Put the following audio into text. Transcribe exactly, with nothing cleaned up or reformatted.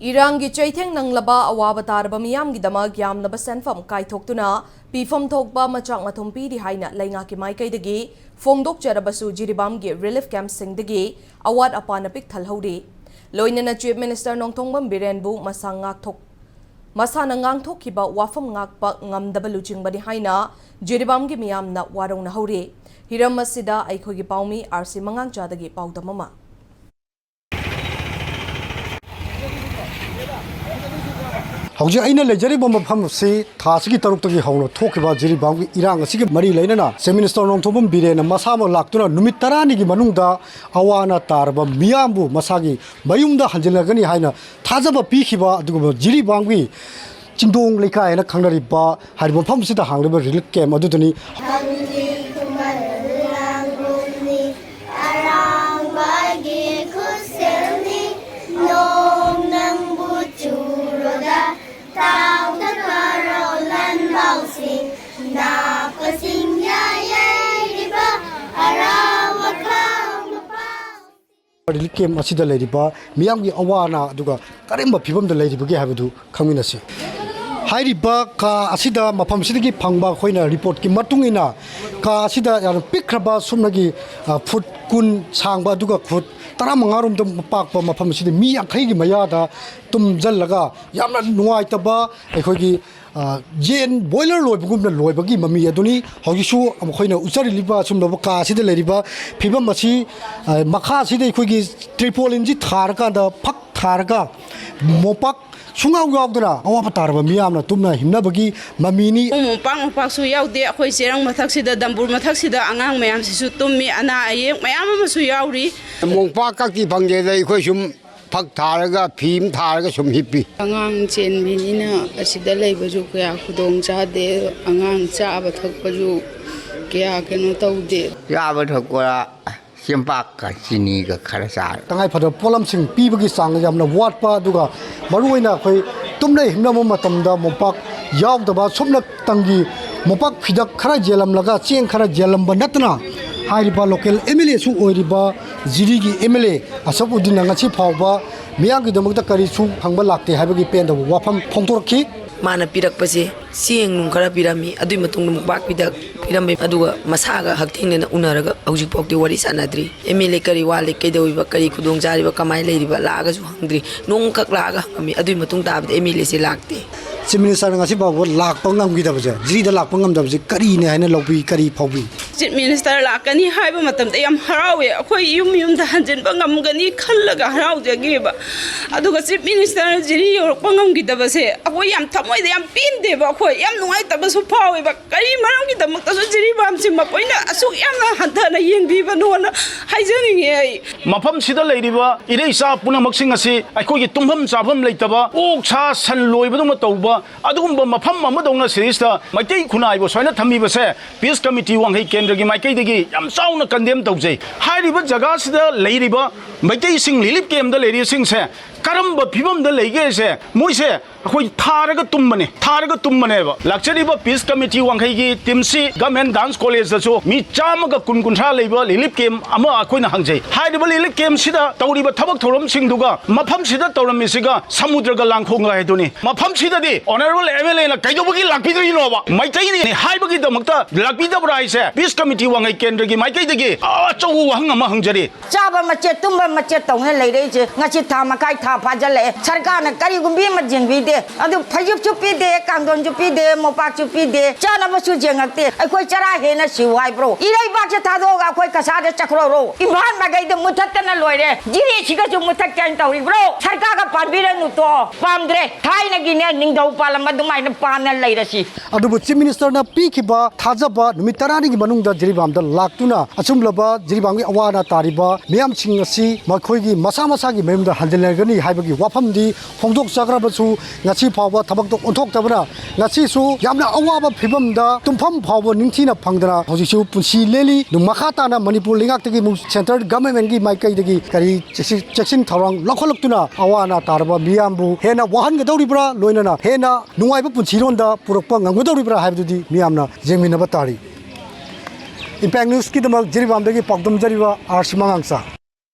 ꯏꯔꯥꯡꯒꯤ ꯆꯩꯊꯦꯡ ꯅꯪꯂꯕ ꯑꯋꯥꯕ ꯇꯥꯔꯕ ꯃꯤꯌꯥꯝꯒꯤꯗꯃꯛ ꯌꯥꯝꯂꯕ ꯁꯦꯟꯐꯝ ꯀꯥꯏꯊꯣꯛꯇꯨꯅ ꯄꯤꯐꯝ ꯊꯣꯛꯄ ꯃꯆꯥꯛ ꯃꯊꯨꯝ ꯄꯤꯔꯤ ꯍꯥꯏꯅ ꯂꯩꯉꯥꯛꯀꯤ ꯃꯥꯏꯀꯩꯗꯒꯤ ꯐꯣꯡꯗꯣꯛꯆꯔꯕꯁꯨ, ꯖꯤꯔꯤꯕꯥꯝꯒꯤ ꯔꯤꯂꯤꯐ ꯀꯦꯝꯞꯁꯤꯡꯗꯒꯤ ꯑꯋꯥꯠ ꯑꯄꯥꯅ ꯄꯤꯛ ꯊꯜꯍꯧꯔꯤ꯫ ꯂꯣꯏꯅꯅ ꯆꯤꯐ ꯃꯤꯅꯤꯁꯇꯔ ꯅꯣꯡꯊꯣꯝꯕꯝ ꯕꯤꯔꯦꯟꯕꯨ ꯃꯁꯥ ꯉꯥꯛꯊꯣꯛ-, ꯃꯁꯥꯅ ꯉꯥꯡꯊꯣꯛꯈꯤꯕ ꯋꯥꯐꯝ ꯉꯥꯛꯄ ꯉꯝꯗꯕ ꯂꯨꯆꯤꯡꯕꯅꯤ ꯍꯥꯏꯅ ꯖꯤꯔꯤꯕꯥꯝꯒꯤ ꯃꯤꯌꯥꯝꯅ ꯋꯥꯔꯧꯅꯍꯧꯔꯤ꯫ ꯍꯤꯔꯝ ꯑꯁꯤꯗ ꯑꯩꯈꯣꯏꯒꯤ ꯄꯥꯎꯃꯤ ꯑꯥꯔ ꯁꯤ ꯃꯉꯥꯡꯆꯥꯗꯒꯤ ꯄꯥꯎꯗꯝ ꯑꯃ꯫ ꯍꯧꯖꯤꯛ ꯑꯩꯅ ꯂꯩꯖꯔꯤꯕ ꯃꯐꯝ ꯑꯁꯤ ꯊꯥ ꯑꯁꯤꯒꯤ ꯇꯔꯨꯛꯇꯒꯤ ꯍꯧꯅ ꯊꯣꯛꯈꯤꯕ ꯖꯤꯔꯤꯕꯥꯝꯒꯤ ꯏꯔꯥꯡ ꯑꯁꯤꯒ ꯃꯔꯤ ꯂꯩꯅꯅ ꯆꯤꯐ ꯃꯤꯅꯤꯁꯇꯔ ꯅꯣꯡꯊꯣꯝꯕꯝ ꯕꯤꯔꯦꯟꯅ ꯃꯁꯥꯃꯛ ꯂꯥꯛꯇꯨꯅ ꯅꯨꯃꯤꯠ ꯇꯔꯥꯅꯤꯒꯤ ꯃꯅꯨꯡꯗ ꯑꯋꯥ ꯑꯅꯥ ꯇꯥꯔꯕ ꯃꯤꯌꯥꯝꯕꯨ ꯃꯁꯥꯒꯤ ꯃꯌꯨꯝꯗ ꯍꯟꯖꯤꯜꯂꯒꯅꯤ ꯍꯥꯏꯅ ꯊꯥꯖꯕ ꯄꯤꯈꯤꯕ ꯑꯗꯨꯒꯨꯝꯕ ꯖꯤꯔꯤꯕꯥꯝꯒꯤ ꯆꯤꯡꯗꯣꯡ ꯂꯩꯀꯥꯏ ꯍꯥꯏꯅ ꯈꯪꯅꯔꯤꯕ ꯍꯥꯏꯔꯤꯕ ꯃꯐꯝ ꯑꯁꯤꯗ ꯍꯥꯡꯂꯤꯕ ꯔꯤꯂꯤꯐ ꯀꯦꯝꯞ ꯑꯗꯨꯗꯅꯤ꯫ ꯊꯥꯡꯖꯤꯡ ꯈꯨꯃꯟ ꯂꯥꯡꯒꯣꯜꯅꯤ, ꯑꯔꯥꯡꯕꯒꯤ ꯈꯨꯠꯁꯦꯝꯅꯤ, ꯅꯣꯡ ꯅꯪꯕꯨ ꯆꯨꯔꯣꯗ, ꯇꯥꯎꯊꯈꯔꯣ ꯂꯥꯟꯕꯥꯎꯁꯤꯡ, ꯅꯥꯄꯁꯤꯡ ꯌꯥꯏ ꯌꯩꯔꯤꯕ ꯑꯔꯥꯕ ꯈꯥꯡꯕ ꯄꯥꯎ꯫ ꯔꯤꯂꯤꯐ ꯀꯦꯝꯞ ꯑꯁꯤꯗ ꯂꯩꯔꯤꯕ ꯃꯤꯌꯥꯝꯒꯤ ꯑꯋꯥ ꯑꯅꯥ ꯑꯗꯨꯒ ꯀꯔꯝꯕ ꯐꯤꯕꯝꯗ ꯂꯩꯔꯤꯕꯒꯦ ꯍꯥꯏꯕꯗꯨ ꯈꯪꯃꯤꯟꯅꯁꯤ꯫ ꯍꯥꯏꯔꯤꯕ ꯀꯥ ꯑꯁꯤꯗ, ꯃꯐꯝꯁꯤꯗꯒꯤ ꯐꯪꯕ ꯑꯩꯈꯣꯏꯅ ꯔꯤꯄꯣꯔꯠꯀꯤ ꯃꯇꯨꯡ ꯏꯟꯅ, ꯀꯥ ꯑꯁꯤꯗ ꯌꯥꯝꯅ ꯄꯤꯛꯈ꯭ꯔꯕ ꯁꯨꯞꯅꯒꯤ, ꯑ, ꯐꯨꯠ ꯀꯨꯟ ꯁꯥꯡꯕ ꯑꯗꯨꯒ ꯐꯨꯠ ꯇꯔꯥꯃꯉꯥ ꯔꯣꯝꯗ ꯄꯥꯛꯄ ꯃꯐꯝ ꯑꯁꯤꯗ ꯃꯤ ꯌꯥꯡꯈꯩꯒꯤ ꯃꯌꯥꯗ ꯇꯨꯝꯁꯤꯜꯂꯒ ꯌꯥꯝꯅ ꯅꯨꯡꯉꯥꯏꯇꯕ ꯑꯩꯈꯣꯏꯒꯤ ꯑ, ꯌꯦꯟ ꯕꯣꯏꯂꯔ ꯂꯣꯏꯕꯒꯨꯝꯅ ꯂꯣꯏꯕꯒꯤ ꯃꯃꯤ ꯑꯗꯨꯅꯤ꯫ ꯍꯧꯖꯤꯛꯁꯨ ꯃꯈꯣꯏꯅ ꯎꯠꯆꯔꯤꯕ ꯑꯁꯨꯝꯂꯕ ꯀꯥ ꯑꯁꯤꯗ ꯂꯩꯔꯤꯕ ꯐꯤꯕꯝ ꯑꯁꯤ, ꯑ, ꯃꯈꯥꯁꯤꯗ ꯑꯩꯈꯣꯏꯒꯤ ꯇ꯭ꯔꯤꯄꯣꯂꯤꯟꯁꯤ ꯊꯥꯔꯀꯥꯟꯗ, ꯐꯛ ꯊꯥꯔꯒ, ꯃꯣꯝꯄꯥꯛ ꯁꯨꯡꯌꯥꯎ ꯌꯥꯎꯗꯅ ꯑꯋꯥꯕ ꯇꯥꯔꯕ ꯃꯤꯌꯥꯝꯅ ꯇꯨꯝꯅ ꯍꯤꯞꯅꯕꯒꯤ ꯃꯃꯤꯅꯤ꯫ ꯃꯣꯝꯄꯥꯛ ꯃꯣꯝꯄꯥꯛꯁꯨ ꯌꯥꯎꯗꯦ꯫ ꯑꯩꯈꯣꯏ ꯆꯦꯔꯪ ꯃꯊꯛꯁꯤꯗ, ꯗꯝꯕꯨꯔ ꯃꯊꯛꯁꯤꯗ ꯑꯉꯥꯡ ꯃꯌꯥꯝꯁꯤꯁꯨ ꯇꯨꯝꯃꯤ꯫ ꯑꯅꯥ ꯑꯌꯦꯛ ꯃꯌꯥꯝ ꯑꯃꯁꯨ ꯌꯥꯎꯔꯤ꯫ ꯃꯣꯝꯄꯥꯛ ꯀꯛꯇꯤ ꯐꯪꯗꯦꯗ, ꯑꯩꯈꯣꯏ ꯁꯨꯝ ꯐꯛ ꯊꯥꯔꯒ, ꯐꯤ ꯑꯃ ꯊꯥꯔꯒ ꯁꯨꯝ ꯍꯤꯞꯄꯤ꯫ ꯑꯉꯥꯡ ꯆꯦꯟꯕꯤꯅꯤꯅ ꯑꯁꯤꯗ ꯂꯩꯕꯁꯨ ꯀꯌꯥ ꯈꯨꯗꯣꯡ ꯆꯥꯗꯦ꯫ ꯑꯉꯥꯡ ꯆꯥꯕ ꯊꯛꯄꯁꯨ ꯀꯌꯥ ꯀꯩꯅꯣ ꯇꯧꯗꯦ꯫ ꯆꯥꯕ ꯊꯛꯄ ꯆꯦꯡꯄꯥꯛꯀ ꯆꯤꯅꯤꯒ ꯈꯔ ꯆꯥꯔꯦ꯫ ꯇꯉꯥꯏ ꯐꯗꯕ ꯄꯣꯠꯂꯝꯁꯤꯡ ꯄꯤꯕꯒꯤ ꯆꯥꯡ ꯌꯥꯝꯅ ꯋꯥꯠꯄ, ꯑꯗꯨꯒ ꯃꯔꯨꯑꯣꯏꯅ ꯑꯩꯈꯣꯏ ꯇꯨꯝꯅ ꯍꯤꯞꯅꯕ ꯃꯇꯝꯗ ꯃꯣꯝꯄꯥꯛ ꯌꯥꯎꯗꯕ, ꯁꯨꯞꯅꯇꯪꯒꯤ ꯃꯣꯝꯄꯥꯛ ꯐꯤꯗꯛ ꯈꯔ ꯌꯦꯜꯂꯝꯂꯒ ꯆꯦꯡ ꯈꯔ ꯌꯦꯜꯂꯝꯕ ꯅꯠꯇꯅ ꯍꯥꯏꯔꯤꯕ local M L A ꯁꯨ ꯑꯣꯏꯔꯤꯕ ꯖꯤꯔꯤꯒꯤ M L A ꯑꯁꯐ ꯎꯗꯤꯟꯅ ꯉꯁꯤ ꯐꯥꯎꯕ ꯃꯤꯌꯥꯝꯒꯤꯗꯃꯛꯇ ꯀꯔꯤꯁꯨ ꯐꯪꯕ ꯂꯥꯛꯇꯦ ꯍꯥꯏꯕꯒꯤ ꯄꯦꯟꯗꯕ ꯋꯥꯐꯝ ꯐꯣꯡꯗꯣꯔꯛꯈꯤ꯫ ꯃꯥꯅ ꯄꯤꯔꯛꯄꯁꯦ ꯆꯦꯡ ꯅꯨꯡ ꯈꯔ ꯄꯤꯔꯝꯃꯤ, ꯑꯗꯨꯒꯤ ꯃꯇꯨꯡꯗ ꯃꯣꯝꯄꯥꯛ ꯐꯤꯗꯛ ꯄꯤꯔꯝꯃꯤ, ꯑꯗꯨꯒ ꯃꯁꯥꯒ ꯍꯛꯊꯦꯡꯅꯅ ꯎꯅꯔꯒ ꯍꯧꯖꯤꯛꯐꯥꯎꯗꯤ ꯋꯥꯔꯤ ꯁꯥꯟꯅꯗ꯭ꯔꯤ꯫ M L A ꯀꯔꯤ ꯋꯥꯠꯂꯤ, ꯀꯩꯗꯧꯔꯤꯕ, ꯀꯔꯤ ꯈꯨꯗꯣꯡ ꯆꯥꯔꯤꯕ, ꯀꯃꯥꯏꯅ ꯂꯩꯔꯤꯕ ꯂꯥꯛꯑꯒꯁꯨ ꯍꯪꯗ꯭ꯔꯤ꯫ ꯅꯣꯡꯃꯈꯛ ꯂꯥꯛꯑꯒ ꯍꯪꯉꯝꯃꯤ, ꯑꯗꯨꯒꯤ ꯃꯇꯨꯡ ꯇꯥꯕꯗ M L A ꯁꯦ ꯂꯥꯛꯇꯦ꯫ Chief Minister ꯅ ꯉꯁꯤ ꯐꯥꯎꯕ ꯂꯥꯛꯄ ꯉꯝꯈꯤꯗꯕꯁꯦ, ꯖꯤꯔꯤꯗ ꯂꯥꯛꯄ ꯉꯝꯗꯕꯁꯦ ꯀꯔꯤꯅꯦ ꯍꯥꯏꯅ ꯂꯧꯕꯤ, ꯀꯔꯤ ꯐꯥꯎꯕꯤ? Chief Minister ꯂꯥꯛꯀꯅꯤ ꯍꯥꯏꯕ ꯃꯇꯝꯗ ꯌꯥꯝ ꯍꯔꯥꯎꯋꯦ꯫ ꯑꯩꯈꯣꯏ ꯌꯨꯝ ꯌꯨꯝꯗ ꯍꯟꯖꯤꯟꯕ ꯉꯝꯒꯅꯤ ꯈꯜꯂꯒ ꯍꯔꯥꯎꯖꯈꯤꯕ꯫ ꯑꯗꯨꯒ Chief Minister ꯖꯤꯔꯤ ꯌꯧꯔꯛꯄ ꯉꯝꯈꯤꯗꯕꯁꯦ ꯑꯩꯈꯣꯏ ꯌꯥꯝ ꯊꯃꯣꯏꯗ ꯌꯥꯝ ꯄꯦꯟꯗꯦꯕ, ꯑꯩꯈꯣꯏ ꯌꯥꯝ ꯅꯨꯡꯉꯥꯏꯇꯕꯁꯨ ꯐꯥꯎꯋꯦꯕ꯫ ꯀꯔꯤ ꯃꯔꯝꯒꯤꯗꯃꯛꯇꯁꯨ ꯖꯤꯔꯤꯕꯥꯝꯁꯤ ꯃꯈꯣꯏꯅ ꯑꯁꯨꯛ ꯌꯥꯝꯅ ꯍꯟꯊꯅ ꯌꯦꯡꯕꯤꯕꯅꯣꯅ ꯍꯥꯏꯖꯅꯤꯡꯉꯦ ꯑꯩ꯫ ꯃꯐꯝꯁꯤꯗ ꯂꯩꯔꯤꯕ ꯏꯔꯩꯆꯥ ꯄꯨꯝꯅꯃꯛꯁꯤꯡ ꯑꯁꯤ ꯑꯩꯈꯣꯏꯒꯤ ꯇꯨꯝꯐꯝ ꯆꯥꯐꯝ ꯂꯩꯇꯕ, ꯑꯣꯛ ꯁꯥ ꯁꯟ ꯂꯣꯏꯕꯗꯧꯅ ꯇꯧꯕ, ꯑꯗꯨꯒꯨꯝꯕ ꯃꯐꯝ ꯑꯃꯗꯧꯅ ꯁꯤꯗꯩꯁꯤꯗ ꯃꯩꯇꯩ ꯈꯨꯟꯅꯥꯏꯕꯨ ꯁꯨꯃꯥꯏꯅ ꯊꯝꯕꯤꯕꯁꯦ Peace Committee ꯋꯥꯡꯈꯩ ꯀꯦꯟꯗ꯭ꯔꯒꯤ ꯃꯥꯏꯀꯩꯗꯒꯤ ꯌꯥꯝ ꯆꯥꯎꯅ condemn ꯇꯧꯖꯩ꯫ ꯍꯥꯏꯔꯤꯕ ꯖꯒꯥꯁꯤꯗ ꯂꯩꯔꯤꯕ ꯃꯩꯇꯩꯁꯤꯡ relief camp ꯇ ꯂꯩꯔꯤꯁꯤꯡꯁꯦ ꯀꯔꯝꯕ ꯐꯤꯕꯝꯗ ꯂꯩꯒꯦꯁꯦ ꯃꯣꯏꯁꯦ ꯑꯩꯈꯣꯏ ꯊꯥꯔꯒ ꯇꯨꯝꯕꯅꯦ, ꯊꯥꯔꯒ ꯇꯨꯝꯕꯅꯦꯕ꯫ ꯂꯥꯛꯆꯔꯤꯕ Peace Committee ꯋꯥꯡꯈꯩꯒꯤ team ꯁꯤ Government Dance College ꯇꯁꯨ ꯃꯤ ꯆꯥꯝꯃꯒ ꯀꯨꯟ ꯀꯨꯟꯊ꯭ꯔꯥ ꯂꯩꯕ relief camp ꯑꯃ ꯑꯩꯈꯣꯏꯅ ꯍꯪꯖꯩ꯫ ꯍꯥꯏꯔꯤꯕ relief camp ꯁꯤꯗ ꯇꯧꯔꯤꯕ ꯊꯕꯛ ꯊꯧꯔꯝꯁꯤꯡꯗꯨꯒ ꯃꯐꯝꯁꯤꯗ ꯇꯧꯔꯝꯃꯤꯁꯤꯒ ꯁꯃꯨꯗ꯭ꯔꯒ ꯂꯥꯡꯈꯣꯡꯒ ꯍꯥꯏꯗꯨꯅꯤ꯫ ꯃꯐꯝꯁꯤꯗꯗꯤ Honourable M L A ꯅ ꯀꯩꯗꯧꯕꯒꯤ ꯂꯥꯛꯄꯤꯗ꯭ꯔꯤꯅꯣꯕ? ꯃꯩꯇꯩꯅꯤ ꯍꯥꯏꯕꯒꯤꯗꯃꯛꯇ ꯂꯥꯛꯄꯤꯗꯕ꯭ꯔꯥ ꯍꯥꯏꯁꯦ Peace Committee ꯋꯥꯡꯈꯩ ꯀꯦꯟꯗ꯭ꯔꯒꯤ ꯃꯥꯏꯀꯩꯗꯒꯤ ꯑꯆꯧꯕ ꯋꯥꯍꯪ ꯑꯃ ꯍꯪꯖꯔꯤ꯫ ꯆꯥꯕ ꯃꯆꯦꯠ, ꯇꯨꯝꯕ ꯃꯆꯦꯠ ꯇꯧꯅ ꯂꯩꯔꯛꯏꯁꯦ ꯉꯁꯤ ꯊꯥ ꯃꯈꯥꯏ, ꯊꯥ ꯐꯥꯖꯤꯜꯂꯛꯑꯦ꯫ ꯁꯔꯀꯥꯔꯅ ꯀꯔꯤꯒꯨꯝꯕꯤ ꯑꯃ ꯌꯦꯡꯕꯤꯗꯦ꯫ ꯑꯗꯨ ꯐꯩꯖꯨꯞꯁꯨ ꯄꯤꯗꯦ, ꯀꯥꯡꯊꯣꯟꯁꯨ ꯄꯤꯗꯦ, ꯃꯣꯝꯄꯥꯛꯁꯨ ꯄꯤꯗꯦ, ꯆꯥꯅꯕꯁꯨ ꯌꯦꯡꯉꯛꯇꯦ꯫ ꯑꯩꯈꯣꯏ ꯆꯔꯥ ꯍꯦꯟꯅ ꯁꯤꯌꯨ ꯍꯥꯏꯕ꯭ꯔꯣ? ꯏꯔꯩꯕꯥꯛꯁꯦ ꯊꯥꯗꯣꯛꯑꯒ ꯑꯩꯈꯣꯏ ꯀꯁꯥꯗ ꯆꯠꯈ꯭ꯔꯣꯔꯣ? ꯏꯝꯐꯥꯜ ꯃꯥꯏꯀꯩꯗ ꯃꯨꯊꯠꯇꯅ ꯂꯣꯏꯔꯦ꯫ ꯖꯤꯔꯤꯁꯤꯒꯁꯨ ꯃꯨꯊꯠꯀꯦ ꯍꯥꯏꯅ ꯇꯧꯔꯤꯕ꯭ꯔꯣ? ꯁꯔꯀꯥꯔꯒ ꯄꯥꯟꯕꯤꯔꯅꯨ ꯇꯣ꯫ ꯄꯥꯝꯗ꯭ꯔꯦ꯫ ꯊꯥꯏꯅꯒꯤꯅꯦ, ꯅꯤꯡꯊꯧ ꯄꯥꯜꯂꯝꯕ ꯑꯗꯨꯃꯥꯏꯅ ꯄꯥꯟꯅ ꯂꯩꯔꯁꯤ꯫ ꯑꯗꯨꯕꯨ Chief Minister ꯅ ꯄꯤꯈꯤꯕ ꯊꯥꯖꯕ ꯅꯨꯃꯤꯠ ꯇꯔꯥꯅꯤꯒꯤ ꯃꯅꯨꯡꯗ ꯖꯤꯔꯤꯕꯥꯝꯗ ꯂꯥꯛꯇꯨꯅ ꯑꯆꯨꯝꯂꯕ ꯖꯤꯔꯤꯕꯥꯝꯒꯤ ꯑꯋꯥ ꯑꯅꯥ ꯇꯥꯔꯤꯕ ꯃꯤꯌꯥꯝꯁꯤꯡ ꯑꯁꯤ ꯃꯈꯣꯏꯒꯤ ꯃꯁꯥ ꯃꯁꯥꯒꯤ ꯃꯌꯨꯝꯗ ꯍꯟꯖꯤꯟꯅꯒꯅꯤ ꯍꯥꯏꯕꯒꯤ ꯋꯥꯐꯝꯗꯤ ꯐꯣꯡꯗꯣꯛꯆꯈ꯭ꯔꯕꯁꯨ ꯉꯁꯤ ꯐꯥꯎꯕ ꯊꯕꯛꯇ ꯑꯣꯟꯊꯣꯛꯇꯕꯅ ꯉꯁꯤꯁꯨ ꯌꯥꯝꯅ ꯑꯋꯥꯕ ꯐꯤꯕꯝꯗ ꯇꯨꯝꯐꯝ ꯐꯥꯎꯕ ꯅꯤꯡꯊꯤꯅ ꯐꯪꯗꯅ ꯍꯧꯖꯤꯛꯁꯨ ꯄꯨꯟꯁꯤ ꯂꯦꯜꯂꯤ꯫ ꯑꯗꯨ ꯃꯈꯥ ꯇꯥꯅ ꯃꯅꯤꯄꯨꯔ ꯂꯩꯉꯥꯛꯇꯒꯤ ꯑꯃꯨꯛ central government ꯀꯤ ꯃꯥꯏꯀꯩꯗꯒꯤ ꯀꯔꯤ ꯆꯦꯛꯁꯤ-, ꯆꯦꯛꯁꯤꯟ ꯊꯧꯔꯥꯡ ꯂꯧꯈꯠꯂꯛꯇꯨꯅ ꯑꯋꯥ ꯑꯅꯥ ꯇꯥꯔꯕ ꯃꯤꯌꯥꯝꯕꯨ ꯍꯦꯟꯅ ꯋꯥꯍꯟꯒꯗꯧꯔꯤꯕ꯭ꯔꯥ, ꯂꯣꯏꯅꯅ ꯍꯦꯟꯅ ꯅꯨꯡꯉꯥꯏꯕ ꯄꯨꯟꯁꯤꯔꯣꯟꯗ ꯄꯨꯔꯛꯄ ꯉꯝꯒꯗꯧꯔꯤꯕ꯭ꯔꯥ ꯍꯥꯏꯕꯗꯨꯗꯤ ꯃꯤꯌꯥꯝꯅ ꯌꯦꯡꯃꯤꯟꯅꯕ ꯇꯥꯔꯤ꯫ Impact Newsꯀꯤꯗꯃꯛ ꯖꯤꯔꯤꯕꯥꯝꯗꯒꯤ ꯄꯥꯎꯗꯝꯖꯔꯤꯕ R C ꯃꯉꯥꯡꯆꯥ꯫